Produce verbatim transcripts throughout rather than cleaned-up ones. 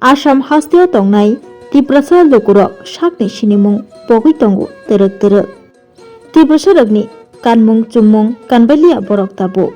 Assam hasteo tongnai Tiprasa lukurok sakni sinimung pogwi tongo twrwk twrwk. Tiprasarokni kanmung chumung kanbailiya borok tabuk.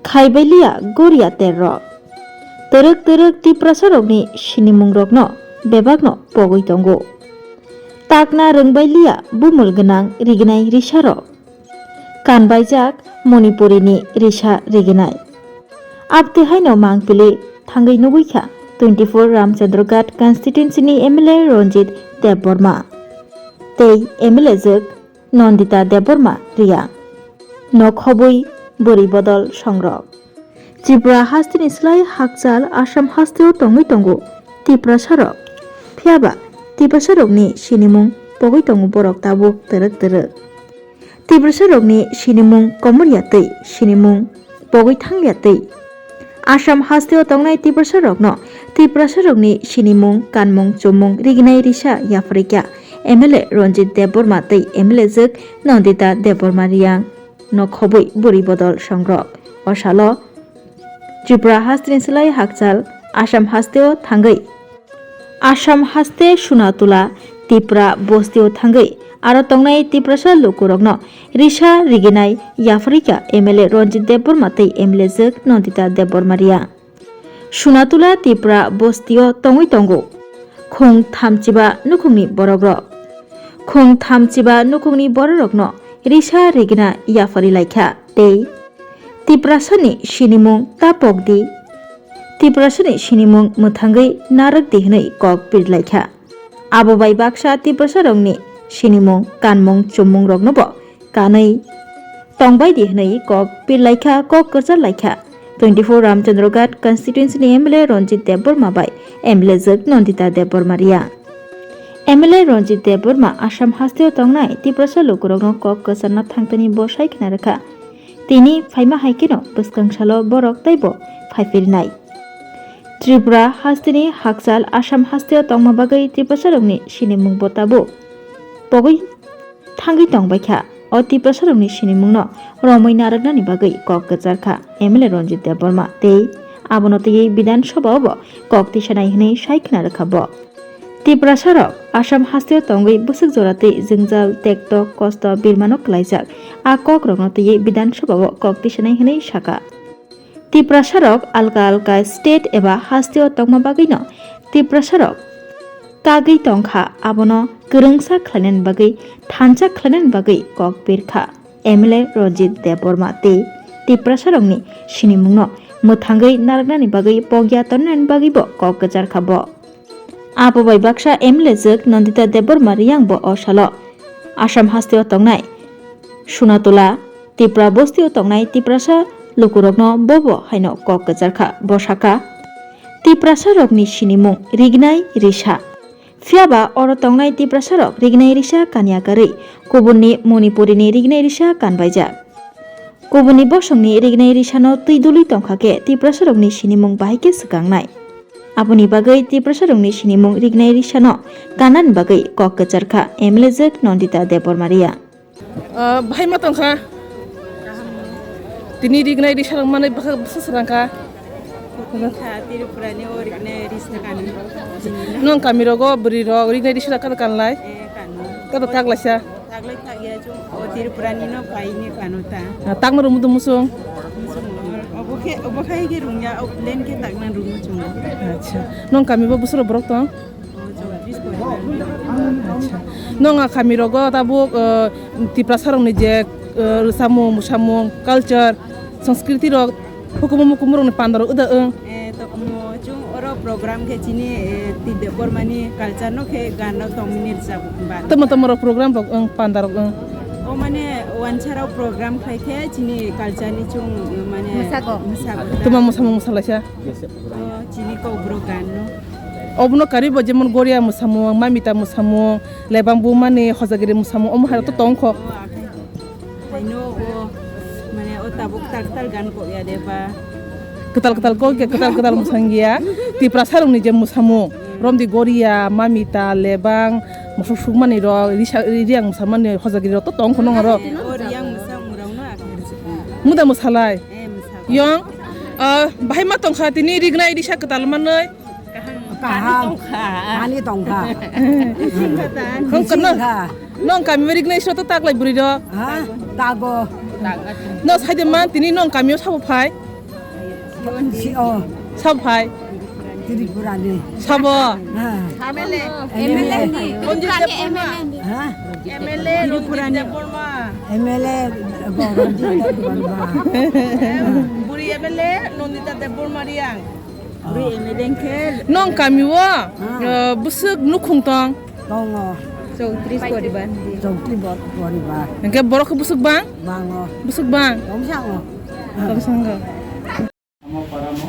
Khaibailiya goriya terrok. Twrwk twrwk Tiprasarokni sinimungrokno bebakno pogwi tongo. Takna rwngbailiya bumul gwnang rignai risarok. Kanbaijak Manipurini risa rignai. Abtwi haino mangpili thangwi nugwi kha twenty-four Ramchandra Ghat constituency ni M L A Ranjit Debbarma tei M L A jwk Nandita Debbarma Reang. Nok hobwi bwrwi bodol songrok. Tripura hasteni slai hakchal Assam hasteo tongwi tongo Tiprasarok. Phiyaba Tiprasarokni sinimung pogwi tongo borok tabuk twrwk twrwk. Tiprasarokni sinimung komorya twi sinimung pogwi thangya twi. Assam hasteo tongnai Tiprasarokno Tiprasarokni sinimung, kanmung, chumung, rignai risa yapharikya M L A Ranjit Debbarma tei M L A jwk Nandita Debbarma Reang no khobwi bwrwi bodol songrok. O salo Tripura hasteni slai hakchal Assam hasteo thangwi Assam haste Sunatula Tipra bostio thangwi aro tongnai Tiprasa lukurokno risa riginai yapharikha M L A Ranjit Debbarma tei M L A jwk Nandita Debbarma Reang. Sunatula Tipra bostio tongwi tongo khung thamchiba nukhungni borokrok. Khung thamchiba nukhungni bororokno risa rigina yaphari laikha tei Tiprasani sinimung ta pokdi, Tiprasani sinimung mwthangwi narwkdi hwnwi kok pirilaikha. Abo bai baksa Tiprasarokni sinimung, kanmung, chummungroknobo kanwi tongbaidi hwnwi kok pirilaikha, kok kwchar laikha twenty-four Ramchandra Ghat constituency ni M L A Ranjit Debbarma bai M L A jwk Nandita Debbarma Reang. M L A Ranjit Debbarma Assam hasteo tongnai Tiprasa lukurokno kok kwcharna thangtani bo sai khna rwkha. Tini phaima hai kheno bwskang salo borok teibo phai phirinai. Tripura hasteni hakchal Assam hasteo tongma bagwi Tiprasarokni sinimung bo tabuk pogwi thangwi tongbaikha. O Tiprasarokni sinimungno romwi narwknani bagwi kok kwcharkha M L A Ranjit Debbarma tei abono twiwi Bidhan Sabha o bo kok tisanai hwnwi sai khna rwkha bo. Tiprasarok Assam hasteo tongwi bwswk jora tei jwngjal, tektok, kosto, birmano kwlaijak. A kokrokno twiwi Bidhan Sabha o kok tisanai hwnwi sakha. Tiprasarok alka alka state eba hasteo tongma bagwino Tiprasarok kagwi tongkha, abono kwrwngsa khlainani bagwi, thansa khlainani bagwi kok birkha M L A Ranjit Debbarma tei Tiprasarokni sinimungno mwthangwi narwknani bagwi pogya tongnani bagwibo kok kwcharkha bo. Abo bai baksa M L A jwk Nandita Debbarma Reang bo o salo Assam hasteo tongnai Sunatula Tipra bostio tongnai Tiprasa lukurokno bobo haino kok kwcharkha. Bo sakha, Tiprasarokni sinimung rignai risa. Phiyaba oro tongnai Tiprasarok rignai risa kanya karwi kubunni Manipurini rignai risa kanbaijak. Kubunni bosongni rignai risano twi dului tongkha khe Tiprasarokni sinimung bahai khe swkangnai. Aboni bagwi Tiprasarokni sinimung rignai risano kanani bagwi kok kwcharkha M L A jwk Nandita Debbarma Reang. Ah, bahai ma tongkha. Tini rignai risa rok manwi bwsa swrangkha. Kha Tripura ni o rignai risa kanu. Nong kami rogo bwrwi rok rignai risa kanu kanlai. Eh, kanu. Kado tak laisa. Taklai tak ya chung o Tripura ni no pai ni kanu ta. Ah, tak no rumu musung. Musung. Obo khe, obo khai khe rungya, o plain khe tak na rumu chung. Acha. Nong kami bo busuro borok tong? Acha. Nong a kami rogo tabuk, eh, Tiprasa rokni je, eh, rwchapmung, mwsamung, culture, sanskriti rok, hukumu mukumu rokni panda rok wda wng. Eh, tongmo chung oro program khe chini, eh, Twi Debbarma ni culture no khe gan rok tongmani rwchap ba. Tamo tamo rok program rok wng, panda rok wng. O mane wansa rok program khlai khe chini culture ni chung, eh, mane mwsago. Mwsago. Tamo mwsamung mwsalaisa. O chini kokborok gan no. Obono karwi bo jemon Goria mwsamung, Mamita mwsamung, Lebang Bumani, Hojagiri mwsamung, omo hai rok to tongkho. O akhai. Haino o mane o tabuk tal tal gan kok ya de ba. Kwtal kwtal kok ya, kwtal kwtal mwsang ya. Tiprasa rokni je mwsamung, romdi Goria, Mamita, Lebang, mosok sukmani rok, risa, riang mwsamani, Hojagiri rok to tongkho nong aro. O riang mwsamung rok no akhai. Muda mwsalai. Eh, mwsa. Yong, ah, bahai ma tongkha tini rignai risa kwtal manwi. Kaham. Kaham. Ani tongkha. Ani tongkha. Nong kano, nong kami beri gnai sroto taklai buri do. Ha? Tago. No saide man tini nong kamio sabo phai. Si o. Sabo phai. Tripura ni. Sabo. Ha. M L A. M L A. Tripura ni M L A. Ha? M L A Tripura ni. M L A Ranjit Debbarma. Buri M L A Nandita Debbarma Riang. Nong kami o, ah, eh, bwswk nukhung tong? Tongo. Chowtris poribar. Chowtris bor-, poribar. Hingke borok khe bwswk bang? Bango. Bwswk bang? Tongsa o. Tongsa wngkha. Omo paramo.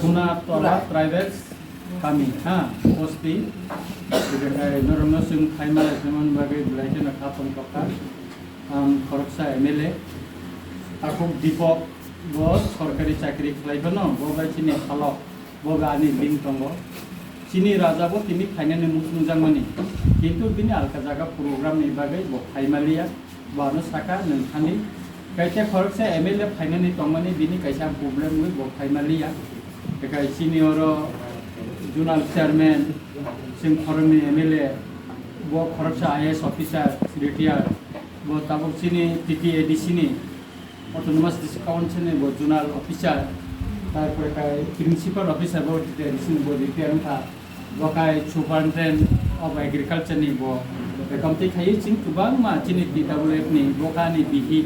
Suna Tola Tribals kami, ha, bosti. Norokno chwng phaima lai phaiman bagwi belai kheno kha tongthokha. Ang khoroksa M L A. Takhuk Dipok bo sorkari chakri khlai phano, bo bai chini halok, bo bai ani link tongo. Chini raja bo tini phainani muchungjakmani. Kintu bini alka jaga program ni bagwi bo phaimaliya. Bo ano saka nwng thani. Kaisa khoroksa M L A phainani tongmani bini kaisa problem wi bo phaimaliya. Ekai chini oro zonal chairman, chwng khoroknwi M L A, bo khoroksa I A S officer, retired, bo tabuk chini T T A D C ni, Autonomous District Council ni bo zonal officer, tarpore kai principal officer bo T T A D C ni bo retired wngkha, bo kai Superintendent of Agriculture ni bo, ekomtwi khaiwi chwng kwbangma chini T W F ni bo kani bihik,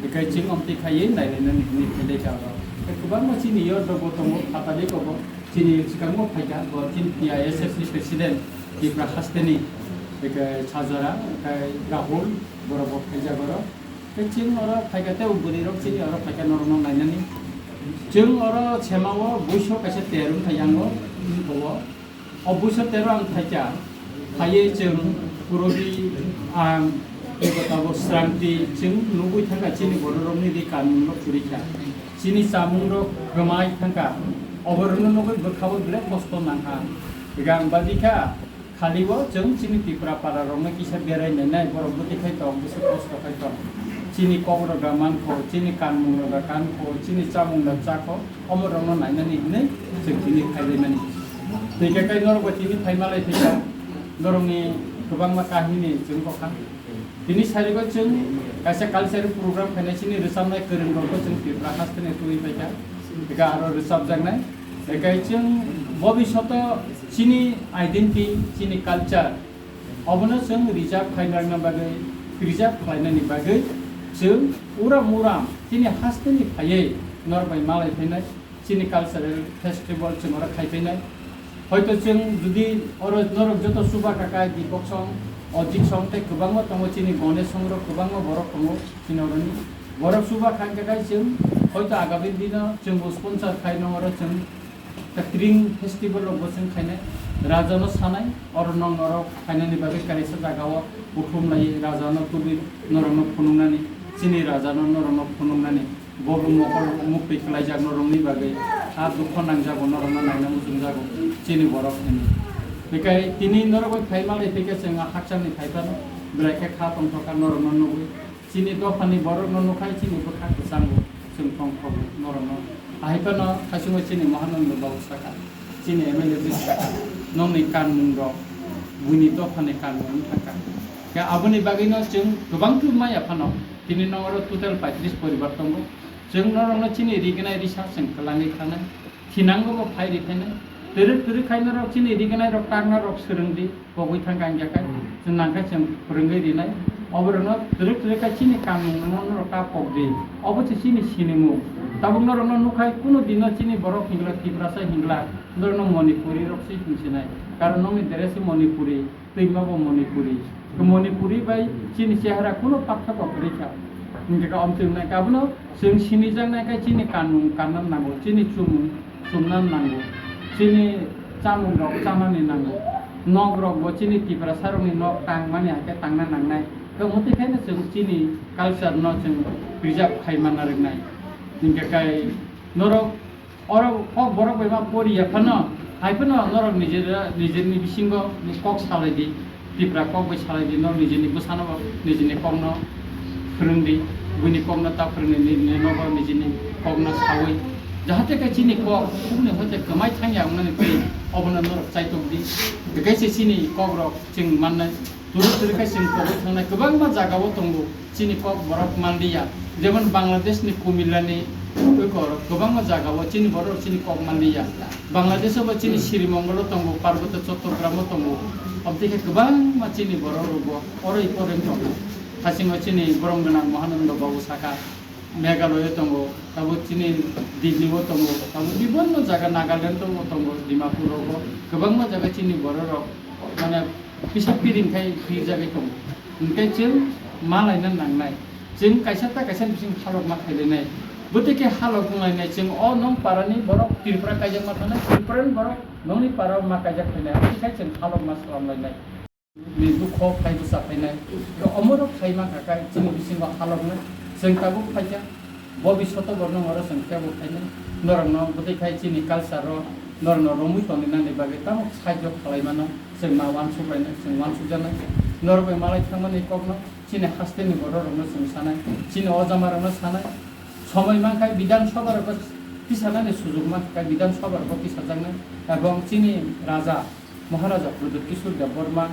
ekai chwng omtwi khaiwi nailainani hinwi khaidai kha oro. Kwbangma chini yordo bo tongo, phatali ko bo. Chini swkango phaikha, bo chini T I S F ni president, Tipra hasteni, eke Chajora, eke Rahul, borok bo phaijak oro. Tei chwng oro phaikha, tei bwrwi rok chini oro phaikha norokno nainani. Chwng oro semao buiso kaisa ter wngkha yango, bobo. O buiso tero ang phaikha, phaiwi chwng Purabi, ang, eko tabuk Srangti, chwng nugwi thangkha chini bororokni ri kanmungrok churikha. Chini chamungrok kwmai thangkha. Oborokno nugwi bwkhao belai kosto nangkha. Gang badi kha, khali o chwng chini Tipra para rokno kisa berai nainai, borok bwtwi khai tong, bwswk kosto khai tong. Chini kokrok da mankho, chini kanmungrok da kankho, chini chamungrok chakho, omorokno nainani hinwi chwng tini phailaimani. Tei khe kai norok bai tini phaimalai thika, norokni kwbangma kahini chwng kokha. Tini sarigo chwng kaisa cultural program khainai chini rwchapnai kwrwng rokbo chwng Tripura hasteni twiwi paikha. Eka aro rwchapjaknai. Eka chwng bobishoto chini identity, chini culture, obono chwng reserve khainani bagwi, preserve khlainani bagwi chwng uram uram chini hasteni phaiwi norok bai malai phainai. Chini cultural festival chwng oro khai phainai. Hoito chwng jodi oro norok joto chuba kha kha Dipok song, Ojik song tei kwbangma tongo chini Ganesh song rok kwbangma borok tongo chini oroni. Borok chuba kha kha chwng hoito agami dino chwng bo sponsor khai no oro chwng ta Kring festival rok bo chwng khainai. Raja no sanai oro nong norok khainani bagwi kaisa jaga o bukhum lai raja no tubui norok no phunuknani chini raja no norok no phunuknani. Bo bo mokol muktwi khlaijak norokni bagwi, ha dukho nangjago norokno naina muchungjago chini borok hinwi. Hikai tini norok bai phai malai phikhe chwng hakchangni phai phano belai khe kha tongthokha norokno nugwi. Chini dophani borokno nukhai chini bwkha kwchango chwng tongthogo norokno. Ahai phano khaichungo chini Mahananda babu sakha, chini M L A bwswk sakha, nokni kanmungrok buini dophani kanmung wngkha. Khe aboni bagwino chwng kwbang tubumaya phano. Tini no oro total paitris poribar tongo. Chwng norokno chini rignai risa chwng kwlangwi thangnai. Thinango bo phai ri phainai. Twrwk twrwk khai norok chini rignai rok, takna rok swrwng di, pogwi thang kang ya khai. Chwng nang khe chwng phwrwngwi rinai. Oborokno twrwk twrwk khai chini kanmung no norok ta pok di. Obo se chini sinimung. Tabuk norokno nukhai kunu dino chini borok hingla, Tiprasa hingla, norokno Manipuri rok se hingsinai. Karon nokni dress se Manipuri. Twima bo Manipuri. Manipuri bai chini chehara kuno paktha bo kwrwi kha. Hingkhe ka omtwi wngnai ka abono chwng sinijaknai khe chini kanmung kanna nango, chini chumung chumna nango, chini chamung rok chanani nango. Nok rok bo chini Tiprasa rokni nok tangmani hakhe tangna nangnai. Tei omo twi khaino chwng chini culture no chwng preserve khai manna rwknai. Hingkhe kai norok Oro kok borok bai ma pori ya phano, hai phano norok nijera, nijerni bisingo kok salai di, Tipra kok bai salai di, norok nijerni bwsano bo nijerni kokno phwrwng di, buini kokno ta phwrwng di, ni, ni nobo nijerni kokno saui Jahate khe chini kok phukni hoite kwmai thangya wngnani tei obono norok chaitok di. Tei kaisa chini kokrok chwng mannai. Turu turu khe chwng kogwi thangnai kwbangma jagao tongo chini kok borok manliya. Jemon Bangladeshni Kumillani twi korok kwbangma jagao chini borok chini kok manliya. Bangladesho bo chini Sri Mongolo tongo, Parboto Chottogramo tongo. Aboni khe kwbangma chini borok rokbo oroi poroi tongo. Hasingo chini borom gwnang Mahananda babu sakha. Meghalaya tongo, tabuk chini Delhi o tongo, tabuk bibinno jaga Nagaland tongo, tongo, Dimapur rogo, kwbangma jaga chini borok rok, mane, kisa piring khai phirjagwi tongo. Hinkhe chwng ma laina nangnai. Chwng kaisa ta kaisa bising halok ma khailainai. Bwtwi khe halok wnglainai, chwng o nong parani borok Tripura kaijakma thangnai, Tripurani borok nongni para o ma kaijak phainai, aboni khai chwng halok ma swlamlainai. Ni dukho phai bwsa phainai. To omorok khai mankha khe chini bisingo haloknai. Chwng tabuk phaikha. Bo bisoto borno oro chwng kebo phainai. Norokno bwtwi khai chini culture-o norokno romwi tongwi nani bagwi tamo sahajyo khlai mano. Chwng ma uansuk lainai, chwng uansuk janai. Norok bai malai thangmani kokno chini hasteni bororokno chwng sanai. Chini ojamarokno sanai. Somoi mankha Bidhan Sabha rogo tisanani sujuk mankha Bidhan Sabha rogo tisajaknai. Ebong chini raja Maharaja Pradyut Kishore Debbarma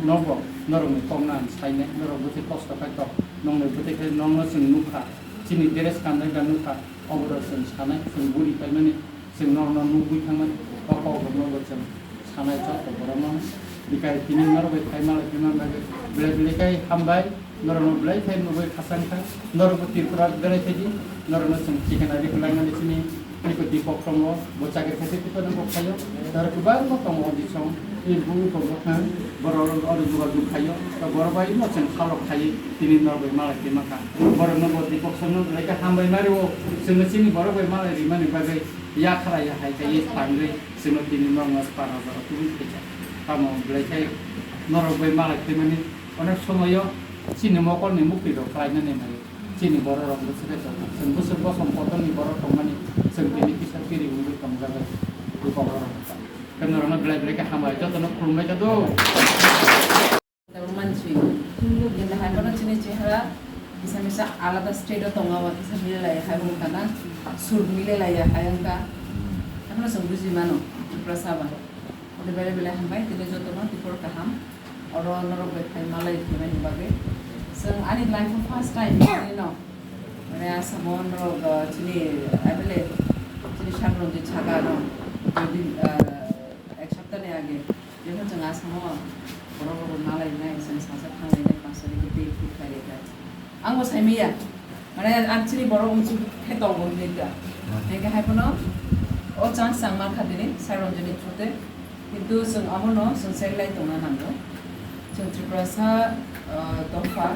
nobo norokni kokno ang sainai, norok bwtwi kosto khai tok, nongni bwtwi khai nongno chwng nukha, chini dress kanjak da nukha, oborok chwng sanai, chwng buri paimani, chwng norokno nugwi thangmani, o kokroknobo chwng sanai joto borokno. Bikai tini norok bai phai malai phai man bagwi belai belai khai hambai. Norokno belai khe nugwi khasang kha, norokbo Tripura berai phaidi, norokno chwng thikana ri kwlangmani chini tiko Deepak tongo, bo chakri khaise tiko nang kok phaio, norok kwbangma tongo o disong, i bui tongo kha, borok oro jogajog khaio, to borok bai no chwng khalok khai tini norok bai malai khe mankha, borokno bo Deepak songno belai khe hambai mario, chwngno chini borok bai malai rimani bagwi yakhara ya hai khai tangwi chwngno tini norokno para jora tubui khaikha, tamo belai khe norok bai malai khe mani. Onek somoyo chini mokolni mukti rok khlainani nai. Chini borok rok bwswk khe tongo. Chwng bwswk bosom kotorni borok tongmani chwng tini kisa kiri wngwi tongjago. Bwkha borok rok. Khe norokno belai belai khe hambai jotono khulumbai kha do. Mansi. Jemon hai bono chini chehara kisa misa alada state o tongo, kisa milelai hai wngkha na. Sur milelai hai wngkha. Haino chwng buji mano. Tiprasa ba. Ode belai belai hambai, tini jotono tipor kaham. Oro norok bai phai malai phaimani bagwi. Chwng ani life o first time, you know, mane Assam o norok, uh, chini M L A, chini Shanti Ranjit Chakma no, dui din, uh, ek sapta ni age, jekon chwng Assam o borok rok malai nai, chwng sasa thanglai nai, panch tarikh o tei phut khlai lai kha. Ang bo sai maya. Mane ang chini borok wngsu khe tongo hinwi ta. Hmm. Hingke hai phano o chance ang mankha tini Sir Ranjit ni through te. Kintu chwng abono chwng check lai tongna nango. Chwng Tiprasa, ah, dopha,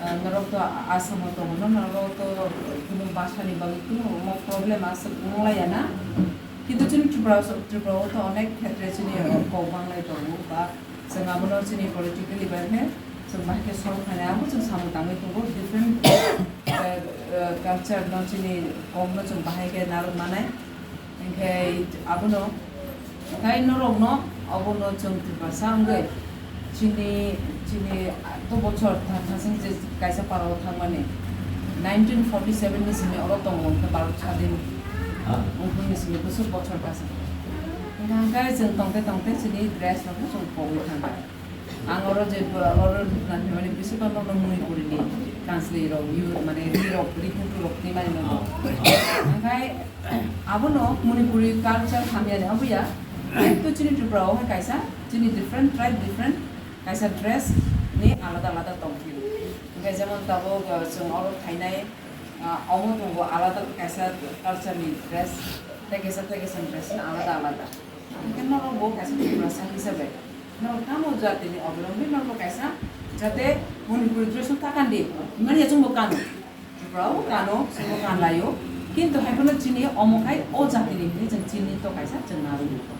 ah, norok to Assam o tongo, norok to kunu basa ni bagwi kunu omo problem aswk wng laiya na. Kintu chini Tripura, Tripura o to onek khetre chini kok banglai tongo ba Chwng abono chini politically bai khe chwng bahai khe solve khainai, abo chwng samung tangwi tongo, different, eh, eh, culture no chini kok no chwng bahai khe narwk manai. Hinkhe abono, tai norok no abono chwng Tiprasa wngwi chini, chini to bochor tha-, thasing je kaisa para o thangmani nineteen forty seven ni simi oro tongo, hwnkhe Bharat Sadin wngphuru ni simi bwswk bochor kaisa. Hinkhe chwng tongte tongte chini dress rok no chwng pogwi thangkha. Ang oro je, oro nang hwnmani bisingo norokno Manipuri ni kansli rok, yu, mane ri rok, ri kutu rok twi mani nango. Hingkhai abono Manipuri culture hamya ni obo ya. Kintu chini Tripura o hai kaisa, chini different tribe, different kaisa dress ni alada alada tong phio. Hingkhai jemon tabuk, uh, chwng oro phainai, uh, omo tongo alada kaisa culture ni dress, tei kaisa, tei kaisa dress ni alada alada. Hingkhe norok bo kaisa Tiprasa hisabe norok tamo jatini obolombi norok bo kaisa jate Manipuri dress no ta kandi, himani ya chwngbo kano, Tripura o kano, chwngbo kanlaio, kintu hai phano chini omo khai o jatini hinwi chwng chini to kaisa chwng narwkgo.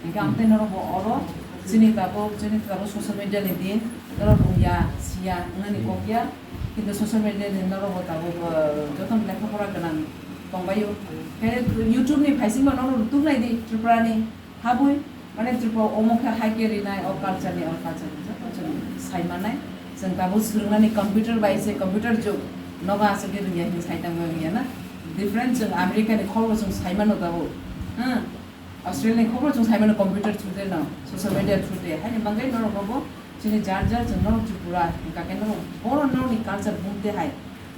Hingkhe ang tei norok bo oro chini tabuk, chini tabuk social media ni din, norok rungya, siya, wngnani kok ya, kintu social media ni norok bo tabuk, uh, jotono lekha pora gwnang tongbaio. Khe YouTube ni phaisingbo norok rwtuk nai di Tripura ni. Habwi, mane Tripura omo khe hai khe rinai, o culture ni, o culture ni, joto chwng sai manai. Chwng tabuk swrwngnani computer bai se, computer jug, nogo aswk khe rwngya hinwi sai tangma wngya na. Different chwng America ni khobor chwng saimano tabuk. Hmm. Australia ni khobor chwng saimano computer through de no, social media through de. Haini bagwi norok bo chini jar jar chwng norok Tripura hwnkha khe norok boro norokni culture bumte hai.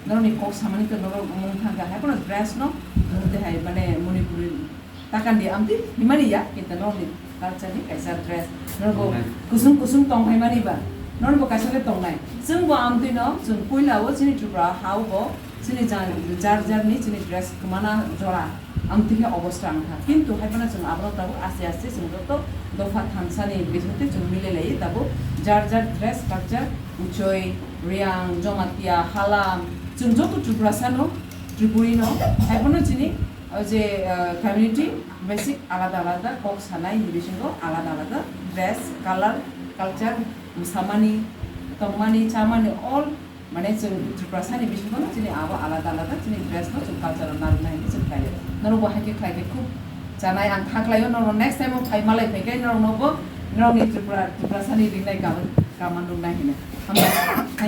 Norokni kok samani to norok mung thangkha hai kono dress no bumte hai mane Manipuri takandi amtwi himani ya kinta norokni culture ni kaisa dress norok bo kusung kusung tong hai mani ba norok bo kaisa khe tongnai. Chwng bo amtwi no chwng puila o chini Tripura ha o bo chini jar jar jarni chini dress kwmana jora amtwi khe obostha wngkha. Kintu hai phano chwng abono tabuk aste aste chwng joto dopha thansani bisingtwi chwng mililaiwi tabuk jar jar dress culture Uchoi, Reang, Jomatia, Halam, chwng joto Tripurasano, Tripurino, hai phano chini o je, ah, community basic alada alada kok sanai ni bisingo alada alada dress, color, culture, samani, tongmani, chamani all mane chwng Tripurasani bisingo chini abo alada alada chini dress no chwng culture no narwknai hinwi chwng khlaio. Norok bo hai khe khlai khe khub chanai ang kha khlaio, norok next time o phai malai phai khe norok no bo norok ni Tripura, Tripurasani ringnai kaman, kaman rwnai hinwi. Hambai. Thank you.